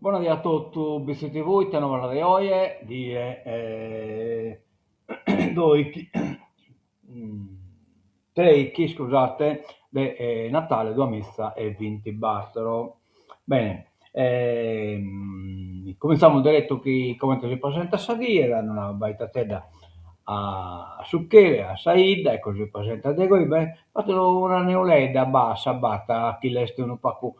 Bona die a totu, Bitzi TV, ite novas de oje, die doichi, treichi, iscusate, de Natale duamiza e bintibattoro. Bene, cumintzamus derettu chi comente si presentat sa die, dande una abaitatedda a su chelu e a sa 'idda, ecco si presentat de goi, b'at una neuledda bassa b'at chi l'est unu pagu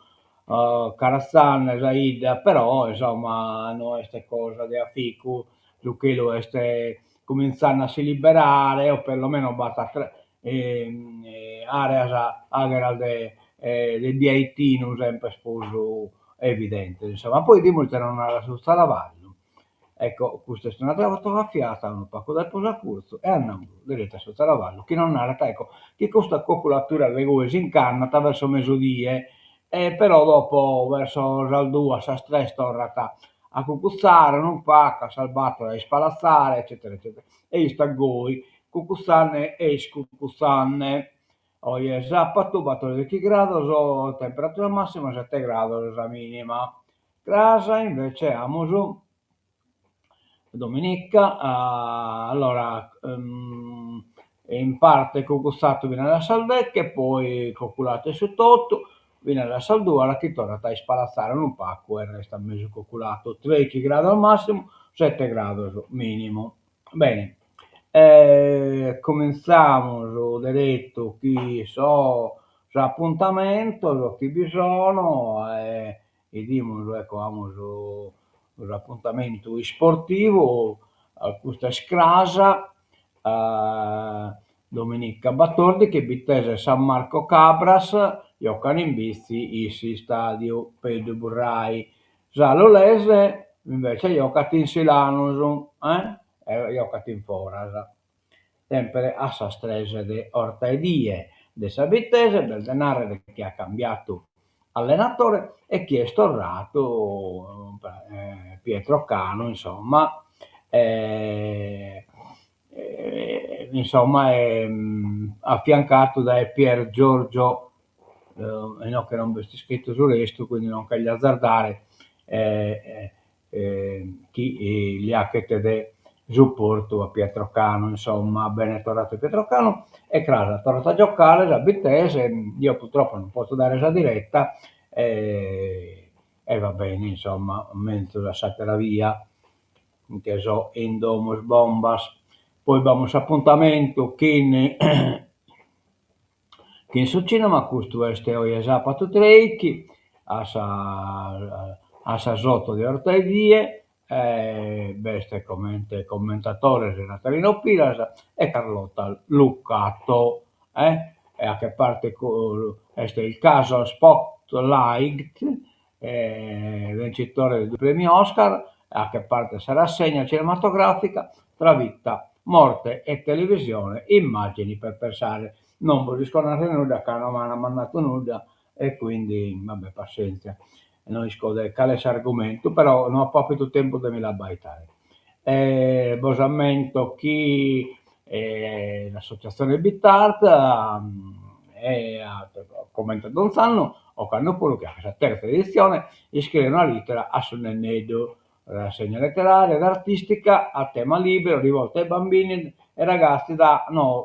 caratzande sa 'idda, però insomma no est cosa de aficu, su chelu est cumintzande a si liberare o perlomeno b'at areas, agheras de de biaitinu sempre prus evidentes insomma. Poi 'idimus ite nos narat su zaravallu, ecco custa est un'attera fotografia 'atta unu pagu dae prus acurzu e andamus derettu a su zaravallu chi nos narat ecco chi custa coculatura de goi si nch'andat verso mesudie e però dopo verso sas duas sas tres torrat a cucutzare unu pagu, a sas battor a ispalatzare eccetera eccetera e istat goi cucutzande e iscucutzande. Oje sapatu battordighi grados temperatura massima sette grados sa minima. Cras invece amus Dominica allora in parte cugutzatu finas a sas deche, poi coculatu 'e su totu finas a sas duas chi torrat a ispalatzare unu pagu e restat mesu coculatu, treichi grados massimu, sette grados minimu. Bene, cumintzamus derettu chi sos apuntamentos chi bi sono e 'idimus, ecco, amus s'apuntamentu isportivu, custu est cras, dominica battordighi, Bittese San Marco Cabras, jocan in Bitzi in s'istadiu Pedru Burrai. Sa Lulese invece jocat in Silanus, jocat in foras. Sempre a sas tres de 'ortaedie de sa Bittese, b'est de narrer chi at cambiatu allenatore e chi est torratu Pietro Canu, insomma, insomma affiancatu dae Pier Giorgio, inoghe non b'est iscrittu su restu, quindi non cherjo azzardare chi li 'achet de suportu a Pietro Canu, insomma, bene torratu Pietro Canu e cras torrat a giocare sa Bittese, eo purtroppo non potzo dare sa diretta e va bene insomma, menzus a s'attera via, nche so in Domus Bombas. Poi b'amus s'apuntamentu chin Chin su cinema, custu est oje sapatu treichi, a a sas otto de 'ortaedie, b'est comente commentatores Natalino Piras e Carlotta Lucato e 'achet parte est il caso Spotlight vincitore de premiu Oscar, 'achet parte sa rassegna cinematografica Tra vita, morte e televisione, immagini per pensare. Non bos isco narrer nudda ca no m'an mandatu nudda e quindi va be' passenzia, no isco de cale est s'argumentu, però no apo apidu tempus de mi l'abbaitare. Bos ammento chi s'associazione Bitart comente donz'annu, ocannu puru chi at sa terza edizione, iscriet una littera a su nenneddu, rassegna letteraria ed artistica a tema libero rivolta ai bambini e ragazzi da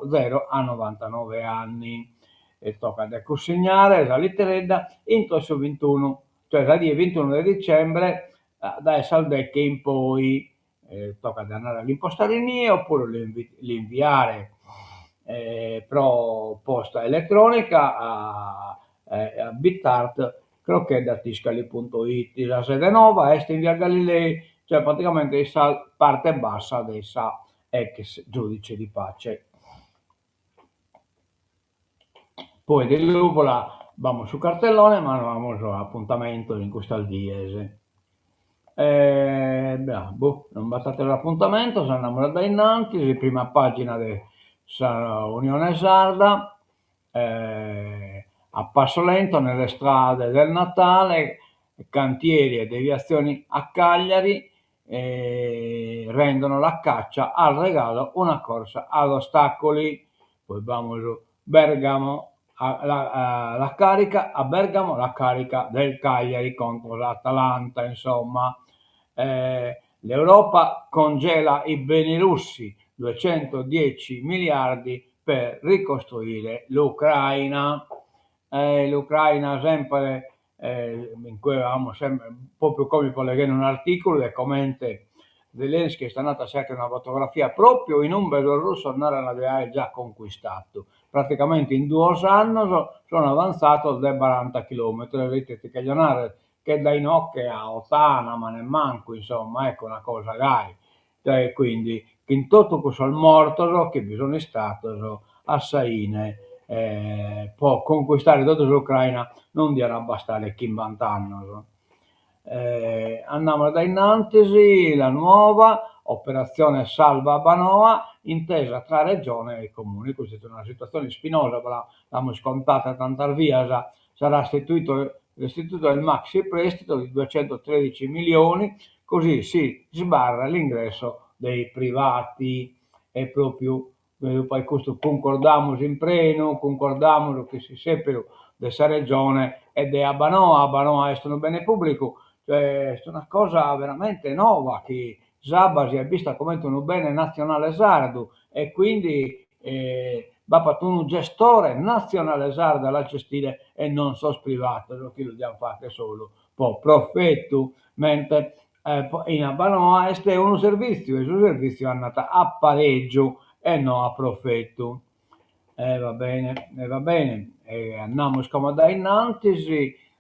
zero a novantanove anni. E tocat de cunsignare sa litteredda intro su vintunu, cioè sa die vintunu de dicembre dae sas deche in poi tocat de andare a l'impostare inie oppuru l'inviare pro posta elettronica a bitart crocchedda tiscali punto it. Sa sede nova est in via Galilei, cioè praticamente in sa parte bassa de sa ex Giudice di Pace. Poi de Lùvula b'amus su cartellone ma no amus apuntamentos in custas dies. Boh, non b'at ateros apuntamentos, andamus a dae innantis, prima pagina de sa Unione Sarda, a passo lento nelle strade del Natale, cantieri e deviazioni a Cagliari rendono la caccia al regalo una corsa ad ostacoli. Poi b'amus Bergamo. La la carica a Bergamo la carica del Cagliari contro l'Atalanta, insomma. L'Europa congela i beni russi, 210 miliardi per ricostruire l'Ucraina. L'Ucraina sempre, in cue amus sempre, propriu como fipo leghende un'articulu de comente Zelensky est andadu a si 'achere una fotografia propriu inumbe sos russos naran de aer già conquistadu, praticamente in duos annos sun avantzados de baranta chilometros, ite ti cherjo narrer, che dae inoghe a Othana, ma nemmancu, insomma, ecco una cosa gai. E quindi chin totu cussos mortos chi bi sun istados, a sa 'ine po conquistare totu s'Ucraina non dian bastare chimbant'annos. Andamus a dae innantis, la nuova, operazione salva Abbanoa, intesa tra regione e comune, custa est una situazione ispinosa, l'amus contada tantas bias, sarà istituito l'istituto del maxi prestito di 213 milioni, così si sbarra l'ingresso dei privati. E propriu custu cuncordamus in prenu, cuncordamus chi s'isseperu de sa regione est de Abbanoa, Abbanoa est unu bene pubblicu, est una cosa veramente nova chi s'abba siat bista comente unu bene natzionale sardu e quindi b'apat unu gestore natzionale sardu a la gestire e non sos privados chi lu diant fagher solu po profetu, mentre in Abbanoa est unu servìtziu e su servìtziu andat a parègiu e no a profetu. E va bene, e va bene, e andamus como a dae innantis,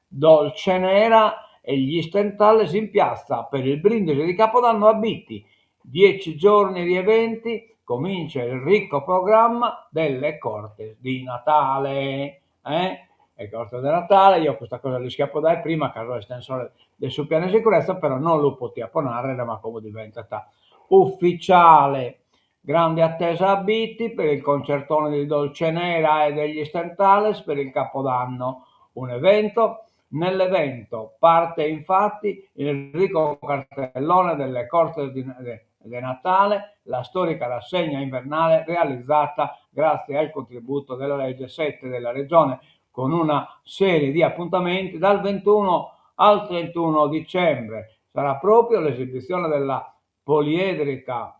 Dolcenera e gli Istentales in piazza per il brindisi di Capodanno a Bitti, dieci giorni di eventi, comincia il ricco programma delle Cortes di Natale. Eh? E Cortes de Natale, eo custa cosa l'ischiapo dae prima ca so estensore de su piano 'e sicurezza, però non lu potiapo narrer, ma como diventat ufficiale. Grande attesa a Bitti per il concertone di Dolcenera e degli Istentales per il Capodanno. Un evento Nell'evento parte infatti il ricco cartellone delle Cortes de Natale, la storica rassegna invernale realizzata grazie al contributo della legge 7 della Regione, con una serie di appuntamenti dal 21 al 31 dicembre. Sarà proprio l'esibizione della poliedrica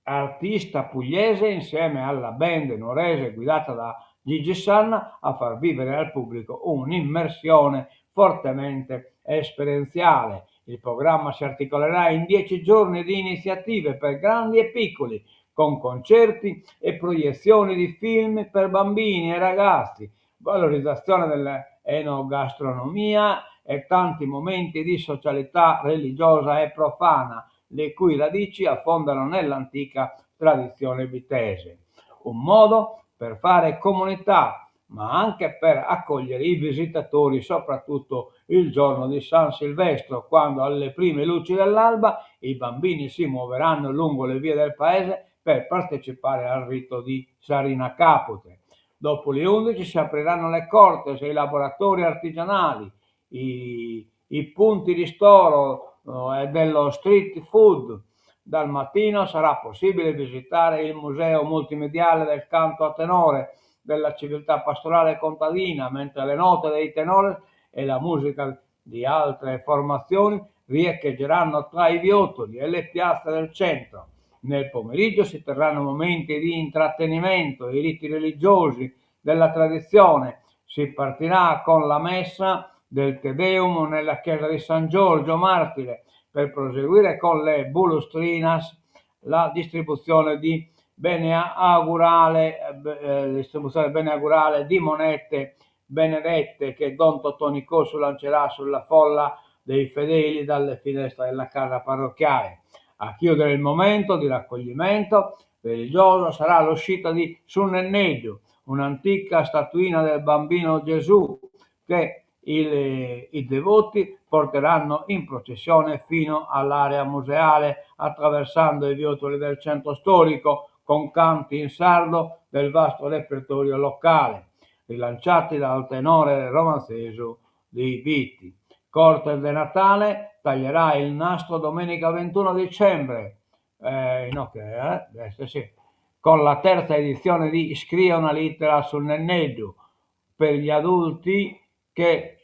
artista pugliese insieme alla band nuorese guidata da Gigi Sanna a far vivere al pubblico un'immersione fortemente esperienziale. Il programma si articolerà in 10 giorni di iniziative per grandi e piccoli, con concerti e proiezioni di film per bambini e ragazzi, valorizzazione dell'enogastronomia e tanti momenti di socialità religiosa e profana, le cui radici affondano nell'antica tradizione bittese. Un modo per fare comunità, ma anche per accogliere i visitatori, soprattutto il giorno di San Silvestro, quando alle prime luci dell'alba i bambini si muoveranno lungo le vie del paese per partecipare al rito di Sarina Capute. Dopo le 11 si apriranno le cortes e i laboratori artigianali, i, i punti ristoro e dello street food. Dal mattino sarà possibile visitare il museo multimediale del canto a tenore della civiltà pastorale contadina, mentre le note dei tenores e la musica di altre formazioni riecheggeranno tra i viottoli e le piazze del centro. Nel pomeriggio si terranno momenti di intrattenimento e riti religiosi della tradizione. Si partirà con la messa del Te Deum nella chiesa di San Giorgio Martire per proseguire con le bulustrinas, la distribuzione di bene augurale, distribuzione bene augurale di monete benedette che Don Totoni Cossu lancerà sulla folla dei fedeli dalle finestre della casa parrocchiale. A chiudere il momento di raccoglimento religioso sarà l'uscita di Su Nenneddu, un'antica statuina del bambino Gesù che il, i devoti porteranno in processione fino all'area museale attraversando i viottoli del centro storico con canti in sardo del vasto repertorio locale, rilanciati dal tenore romanzesu di Bitti. Cortes de Natale taglierà il nastro domenica 21 dicembre, eh, no, che, eh, sì, con la terza edizione di Iscrie una littera a su Nenneddu. Per gli adulti che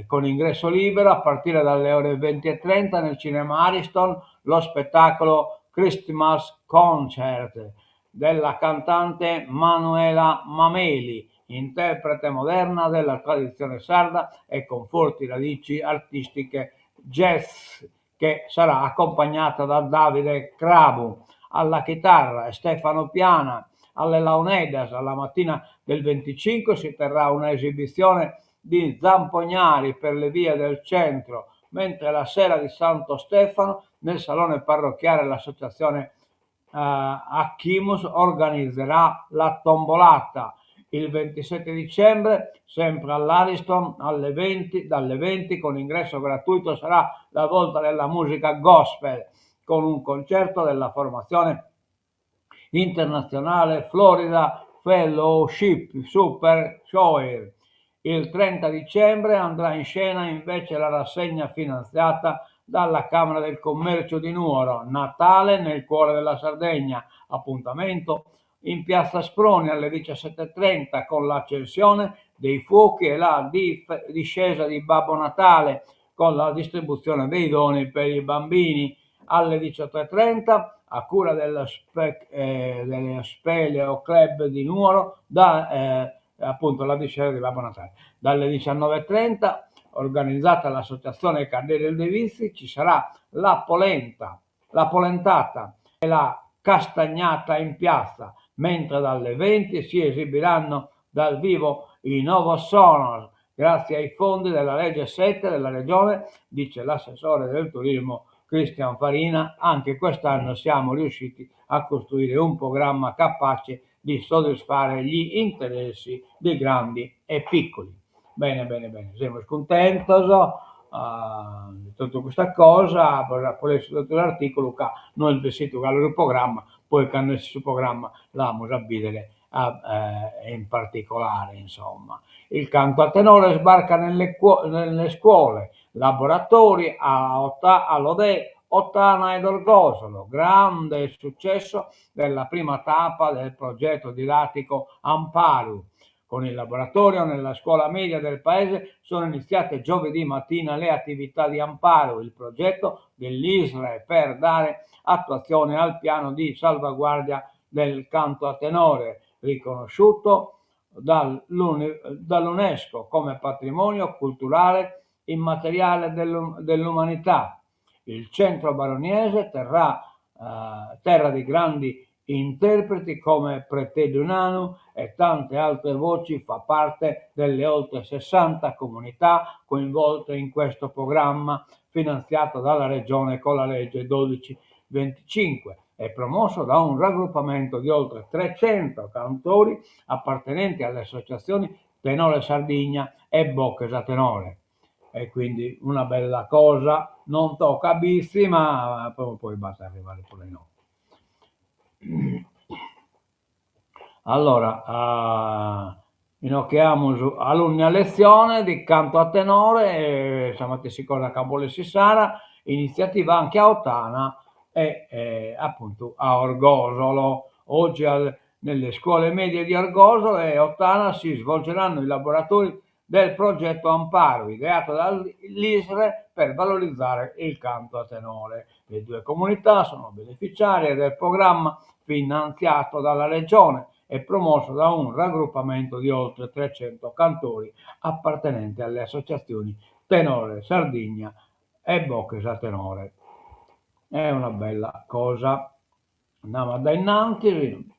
con ingresso libero a partire dalle ore 20:30 nel cinema Ariston lo spettacolo Christmas Concert della cantante Manuela Mameli, interprete moderna della tradizione sarda e con forti radici artistiche jazz che sarà accompagnata da Davide Crabu alla chitarra e Stefano Piana alle launeddas. La mattina del 25 si terrà una esibizione di zampognari per le vie del centro, mentre la sera di Santo Stefano nel salone parrocchiale l'associazione Achimus organizzerà la tombolata. Il 27 dicembre, sempre all'Ariston, alle 20, dalle 20 con ingresso gratuito sarà la volta della musica gospel con un concerto della formazione internazionale Florida Fellowship Super Choir. Il 30 dicembre andrà in scena invece la rassegna finanziata dalla Camera del Commercio di Nuoro, Natale nel cuore della Sardegna, appuntamento in piazza Sproni alle 17.30 con l'accensione dei fuochi e la discesa di Babbo Natale con la distribuzione dei doni per i bambini alle 18.30 a cura dello, Spe- eh, dello Speleo Club di Nuoro da, eh, appunto la discesa di Babbo Natale. Dalle 19.30 organizzata dall'associazione Candele dei Vizi ci sarà la polenta, la polentata e la castagnata in piazza, mentre dalle 20 si esibiranno dal vivo i Novo Sonor, grazie ai fondi della legge 7 della regione, dice l'assessore del turismo Cristian Farina, anche quest'anno siamo riusciti a costruire un programma capace di soddisfare gli interessi di grandi e piccoli. Bene, bene, bene, semus cuntentos de totu custa cosa, apo lessu totu s'articulu ca no est bessidu galu su programma, poi cando essit su programma l'amus a bìdere in particolare, insomma. Il canto a tenore sbarca nelle nelle scuole, laboratori a a Lodè, Ottana ed Orgosolo, grande successo della prima tappa del progetto didattico Amparu. Con il laboratorio nella scuola media del paese sono iniziate giovedì mattina le attività di Amparu, il progetto dell'ISRE per dare attuazione al piano di salvaguardia del canto a tenore, riconosciuto dall'UNESCO come patrimonio culturale immateriale dell'umanità. Il centro baroniese terrà, eh, terra di grandi interpreti come Preteddu Nanu e tante altre voci fa parte delle oltre 60 comunità coinvolte in questo programma finanziato dalla Regione con la legge 1225 e promosso da un raggruppamento di oltre 300 cantori appartenenti alle associazioni Tenore Sardigna e Boches a Tenore. E quindi una bella cosa, non tocca a Bitzi ma poi basta arrivare pure noi. Allora, inoghe amus alunni a lezione di canto a tenore, sa matessi cosa ca bolet Sara, iniziativa anche a Ottana e appuntu a Orgosolo. Oggi al nelle scuole medie di Orgosolo e Ottana si svolgeranno i laboratori del progetto Amparo, ideato dall'ISRE per valorizzare il canto a tenore. Le due comunità sono beneficiarie del programma finanziato dalla Regione e promosso da un raggruppamento di oltre 300 cantori appartenenti alle associazioni Tenore Sardigna e Boches a Tenore. È una bella cosa. Andiamo a dai innanti.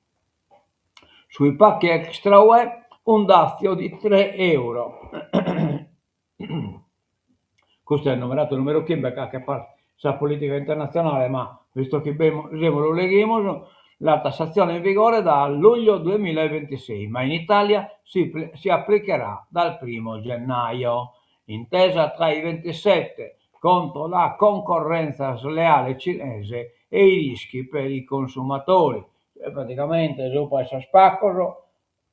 Sui pacchi extra UE un dazio di 3 euro. Custu est numeratu numeru chimbe ca che sa politica internazionale, ma visto chi semus lu leghimus, la tassazione in vigore da luglio 2026, ma in Italia si, si applicherà dal primo gennaio. Intesa tra i 27 contro la concorrenza sleale cinese e i rischi per i consumatori. E praticamente subra sos pacos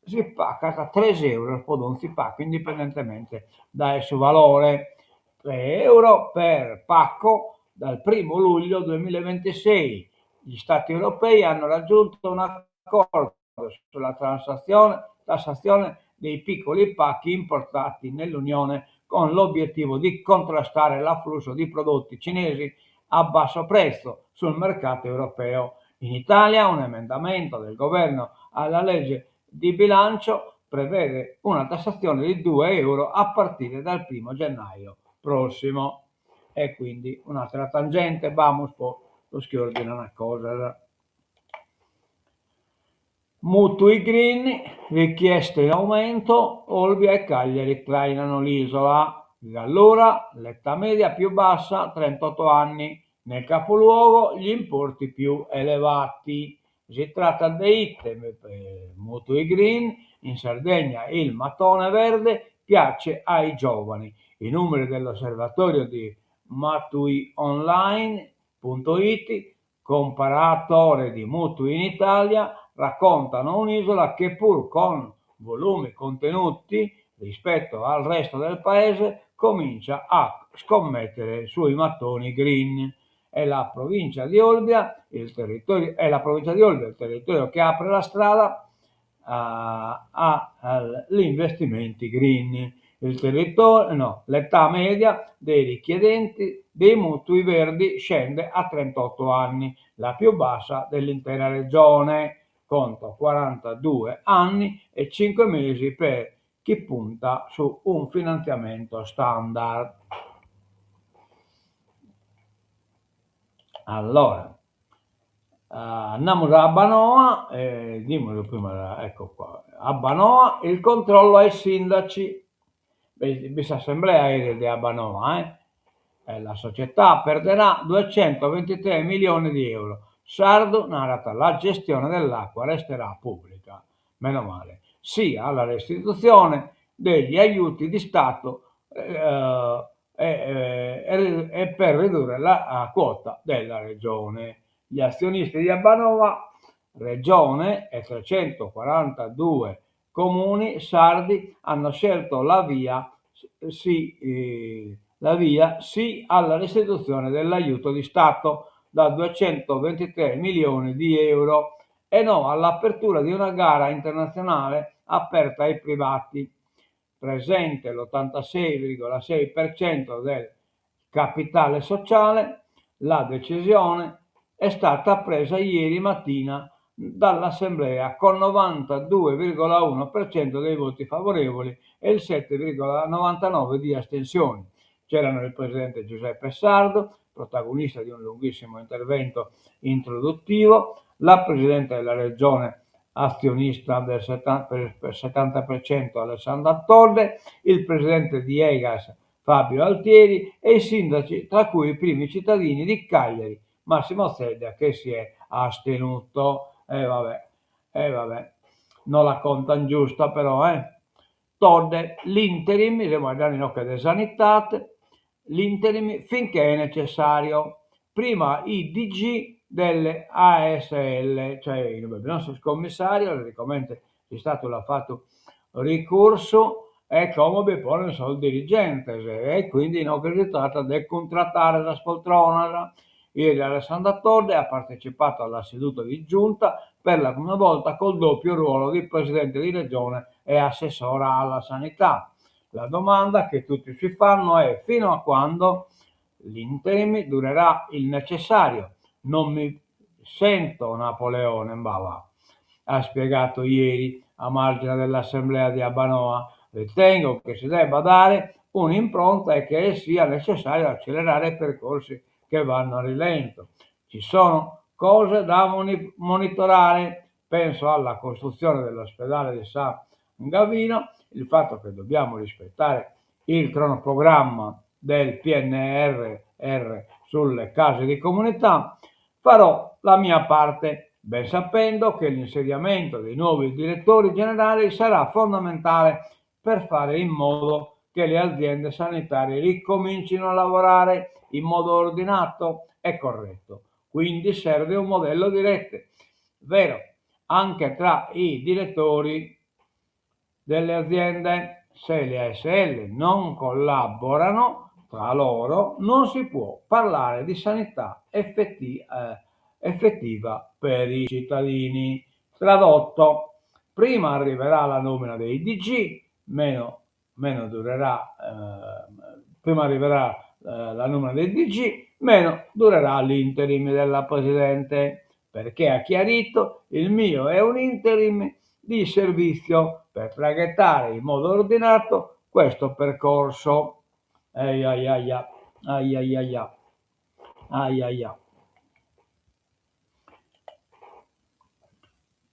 si pagat tres euros po donzi pacu indipendentemente dae su valore. 3 euro per pacco dal primo luglio 2026. Gli Stati europei hanno raggiunto un accordo sulla transazione, tassazione dei piccoli pacchi importati nell'Unione con l'obiettivo di contrastare l'afflusso di prodotti cinesi a basso prezzo sul mercato europeo. In Italia un emendamento del governo alla legge di bilancio prevede una tassazione di 2 euro a partire dal 1 gennaio prossimo. E quindi un'àtera tangente, b'amus po sos chi òrdinan cosas. Mutui green, richieste in aumento, Olbia e Cagliari trainano l'isola. Gallura, l'età media più bassa, 38 anni. Nel capoluogo gli importi più elevati. Si tratta de ite, mutui green, in Sardegna il mattone verde piace ai giovani. I numeri dell'osservatorio di mutuionline.it, comparatore di mutui in Italia, raccontano un'isola che pur con volumi contenuti rispetto al resto del paese comincia a scommettere sui mattoni green. È la provincia di Olbia, il territorio, è la provincia di Olbia, il territorio che apre la strada agli investimenti green. Il territorio, no, l'età media dei richiedenti dei mutui verdi scende a 38 anni, la più bassa dell'intera regione, contro 42 anni e 5 mesi per chi punta su un finanziamento standard. Allora, andiamo a Abbanoa, eh, dimmelo prima, ecco qua, Abbanoa, il controllo ai sindaci, s'assemblea eris de Abbanoa, eh? eh la società perderà 223 milioni di euro. Sardu narat la gestione dell'acqua resterà pubblica, meno male, sì alla restituzione degli aiuti di Stato eh, e, e per ridurre la quota della regione. Gli azionisti di Abbanoa, regione e 342 comuni sardi hanno scelto la via sì, eh, la via sì alla restituzione dell'aiuto di Stato da 223 milioni di euro e no all'apertura di una gara internazionale aperta ai privati. Presente l'86,6% del capitale sociale, la decisione è stata presa ieri mattina dall'Assemblea con 92,1% dei voti favorevoli e il 7,99% di astensioni. C'erano il presidente Giuseppe Sardo, protagonista di un lunghissimo intervento introduttivo, la presidente della regione azionista del 70, per 70% Alessandra Todde, il presidente di Egas Fabio Altieri e i sindaci, tra cui i primi cittadini di Cagliari, Massimo Zedda, che si è astenuto. E eh, vabbè, e eh, vabbè, non la contan giusta però, eh. Todde, l'interim, de de sanitate, l'interim finché è necessario. Prima i DG delle ASL, cioè il nostro commissario, sicomente s'Istatu l'at fatu ricursu, e como bi ponen sos dirigentes e quindi inoghe si tratta de cuntrattare sas poltronas. Ieri Alessandra Todde ha partecipato alla seduta di giunta per la prima volta col doppio ruolo di presidente di regione e assessora alla sanità. La domanda che tutti si fanno è fino a quando l'interim durerà il necessario. Non mi sento Napoleone, va, ha spiegato ieri a margine dell'assemblea di Abbanoa. Ritengo che si debba dare un'impronta e che sia necessario accelerare percorsi che vanno a rilento. Ci sono cose da monitorare, penso alla costruzione dell'ospedale di San Gavino, il fatto che dobbiamo rispettare il cronoprogramma del PNRR sulle case di comunità, farò la mia parte, ben sapendo che l'insediamento dei nuovi direttori generali sarà fondamentale per fare in modo che le aziende sanitarie ricomincino a lavorare in modo ordinato e corretto. Quindi serve un modello di rete, vero, anche tra i direttori delle aziende. Se le ASL non collaborano tra loro, non si può parlare di sanità effettiva per i cittadini. Tradotto, Prima arriverà la nomina dei DG, meno meno durerà prima arriverà la nomina dei DG, meno durerà l'interim della Presidente, perché ha chiarito il mio è un interim di servizio per traghettare in modo ordinato questo percorso. Eiaiaia, aiaiaia, aiaia.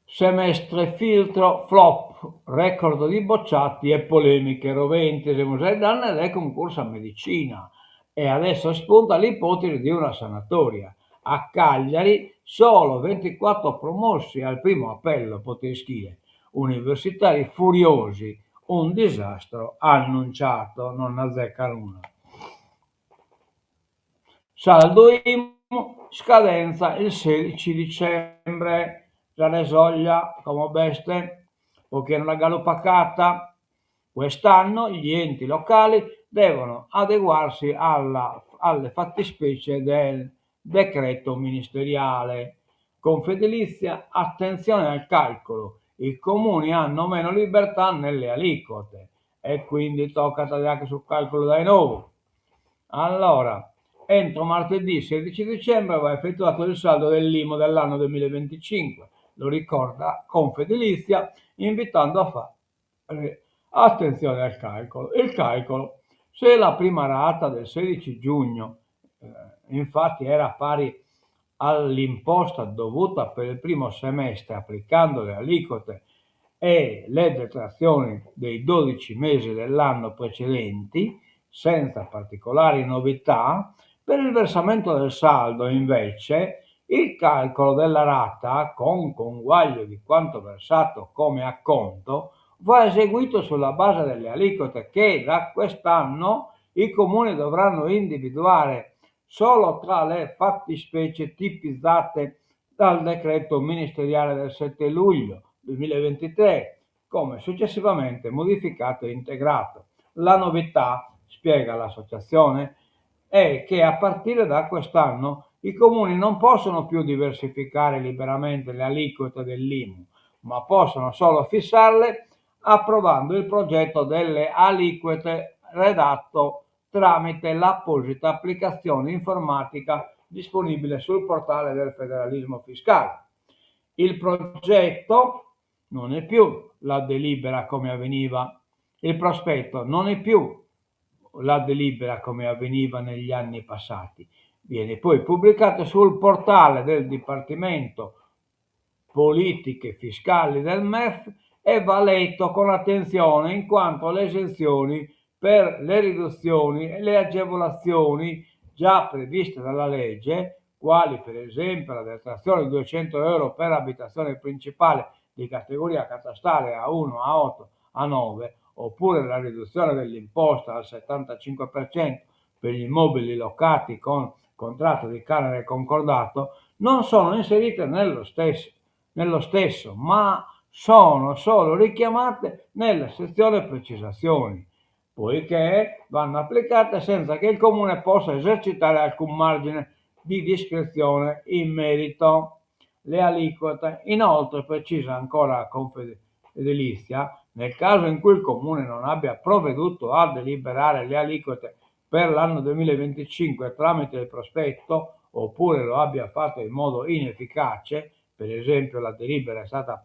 Semestre filtro flop, record di bocciati e polemiche roventi, semus faeddende de cuncursu a medicina e adesso spunta l'ipotesi di una sanatoria. A Cagliari solo 24 promossi al primo appello, potete ischire. Universitari furiosi, un disastro annunciato, non nd'azzecan una. Saldo IMU, scadenza il 16 dicembre, sa resoglia, como b'est, pro chie non l'at galu pacata. Quest'anno gli enti locali devono adeguarsi alla alle fattispecie del decreto ministeriale. Confedilizia, attenzione al calcolo, i comuni hanno meno libertà nelle aliquote e quindi tocat de fagher su calculu dae nou. Allora, entro martedì 16 dicembre va effettuato il saldo dell'IMU dell'anno 2025, lo ricorda Confedilizia invitando a fare attenzione al calcolo. Il calcolo, se la prima rata del 16 giugno eh, infatti era pari all'imposta dovuta per il primo semestre applicando le aliquote e le detrazioni dei 12 mesi dell'anno precedenti, senza particolari novità, per il versamento del saldo invece il calcolo della rata con conguaglio di quanto versato come acconto va eseguito sulla base delle aliquote che da quest'anno i comuni dovranno individuare solo tra le fattispecie tipizzate dal decreto ministeriale del 7 luglio 2023, come successivamente modificato e integrato. La novità, spiega l'associazione, è che a partire da quest'anno i comuni non possono più diversificare liberamente le aliquote dell'IMU, ma possono solo fissarle approvando il progetto delle aliquote redatto tramite l'apposita applicazione informatica disponibile sul portale del federalismo fiscale. Il progetto non è più la delibera come avveniva, il prospetto non è più la delibera come avveniva negli anni passati. Viene poi pubblicato sul portale del Dipartimento Politiche Fiscali del MEF e va letto con attenzione in quanto le esenzioni per le riduzioni e le agevolazioni già previste dalla legge, quali per esempio la detrazione di 200 euro per abitazione principale di categoria catastale A1, A8, A9, oppure la riduzione dell'imposta al 75% per gli immobili locati con contratto di canone concordato, non sono inserite nello stesso, nello stesso ma sono solo richiamate nella sezione precisazioni, poiché vanno applicate senza che il comune possa esercitare alcun margine di discrezione in merito. Le aliquote. Inoltre, precisa ancora Confedilizia, nel caso in cui il comune non abbia provveduto a deliberare le aliquote per l'anno 2025 tramite il prospetto, oppure lo abbia fatto in modo inefficace, per esempio la delibera è stata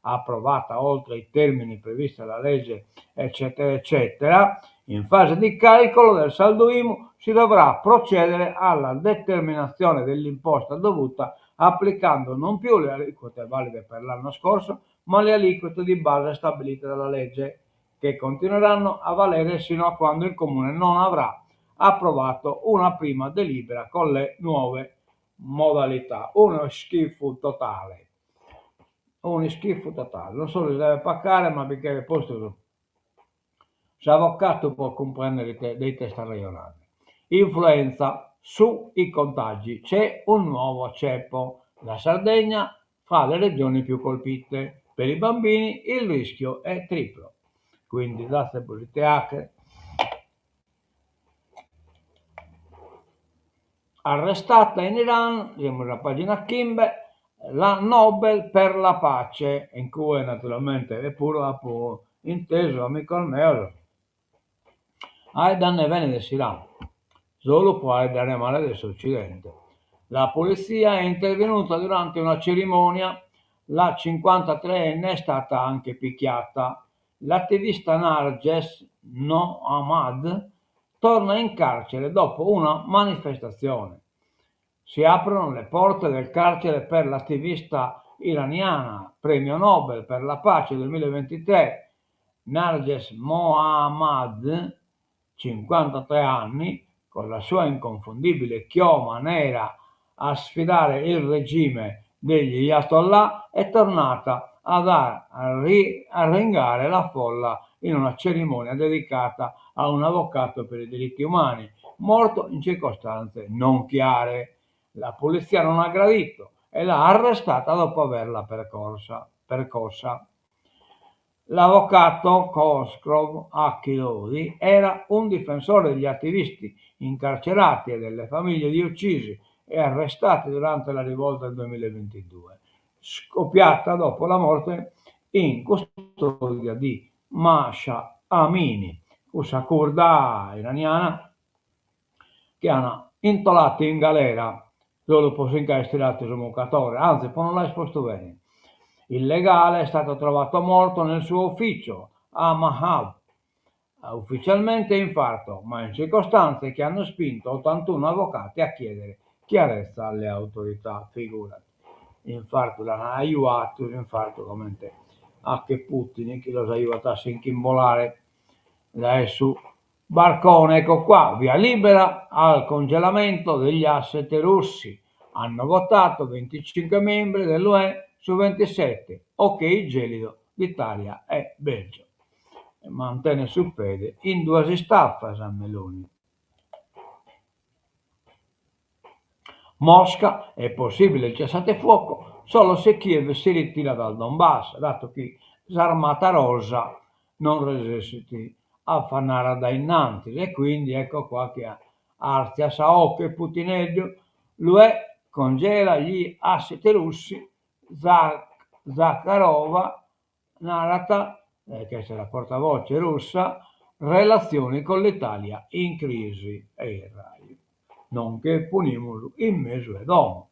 approvata oltre i termini previsti dalla legge, eccetera, eccetera, in fase di calcolo del saldo IMU si dovrà procedere alla determinazione dell'imposta dovuta applicando non più le aliquote valide per l'anno scorso, ma le aliquote di base stabilite dalla legge, che continueranno a valere sino a quando il Comune non avrà approvato una prima delibera con le nuove modalità. Uno schifo totale. Unu ischifu totale. Non solu si devet pacare, ma bi cheret postu s'avocatu pro cumprendere ite de ite est arrejonande. Influenza, su i contagi, c'è un nuovo ceppo. La Sardegna fra le regioni più colpite. Per i bambini il rischio è triplo. Quindi dassebos ite 'achere. Arrestata in Iran, semus a pagina chimbe. La Nobel per la pace, in cue naturalmente e puru apo intesu amicos meos 'aeddande bene de s'Iran, solu po 'aeddare male de s'Occidente. La polizia è intervenuta durante una cerimonia, la cinquantatreenne è stata anche picchiata. L'attivista Narges Mohammadi torna in carcere dopo una manifestazione. Si aprono le porte del carcere per l'attivista iraniana, premio Nobel per la pace 2023, Narges Mohammadi, 53 anni, con la sua inconfondibile chioma nera a sfidare il regime degli ayatollah, è tornata ad arringare la folla in una cerimonia dedicata a un avvocato per i diritti umani morto in circostanze non chiare. La polizia non ha gradito e l'ha arrestata dopo averla percorsa, percossa. L'avvocato Khosrow Akilodi era un difensore degli attivisti incarcerati e delle famiglie di uccisi e arrestati durante la rivolta del 2022, scoppiata dopo la morte in custodia di Mahsa Amini, cussa curda iraniana chi an intolatu in galera solu po si nch'aer tiratu su mucatore, anzi po non l'aer postu bene. Il legale è stato trovato morto nel suo ufficio a Mashhad, ufficialmente infarto, ma in circostanze che hanno spinto 81 avvocati a chiedere chiarezza alle autorità. Figurati. Infartu l'an ajuatu, s'infartu comente 'achet Putin chi los ajuat a si nch'imbolare dae su barcone. Ecco qua, via libera al congelamento degli asset russi. Hanno votato 25 membri dell'UE su 27, ok gelido d'Italia e Belgio. Mantenet su pede in duas istafas Meloni. Mosca, è possibile il cessate fuoco solo se Kiev si ritira dal Donbass, dato chi s'Armata Rosa non resessit a andare a dae innantis e quindi ecco qua chi artziat sa 'oche Putineddu, l'UE congela gli asset russi, Zakharova narat, chi est sa portavoce russa, relazioni con l'Italia in crisi. E raju, non nche ponimus in mesu 'e domo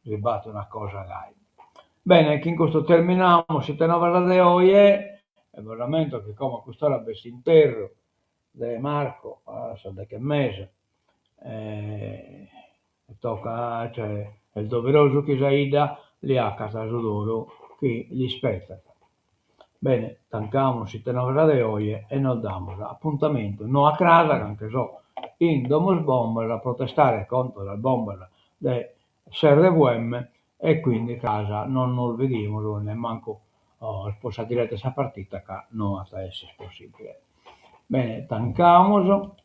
si b'at una cosa gai. Bene, chin custu terminamus s'Ite Novas de oje e bos ammento chi como a cust'ora b'est s'interru de Marco a sas deghe e mesa e tocat, cioè, est doverosu chi sa 'idda li 'acat su dolu chi l'ispettat. Bene, tancamus s'Ite Novas de oje e nos damus apuntamentu no a cras ca nche so in Domus Bombas a protestare contra sas bombas de s'RVM e quindi cras non nos bidimus nemmancu po sa diretta 'e sa partita ca no at a esser possibile. Bene, tancamus.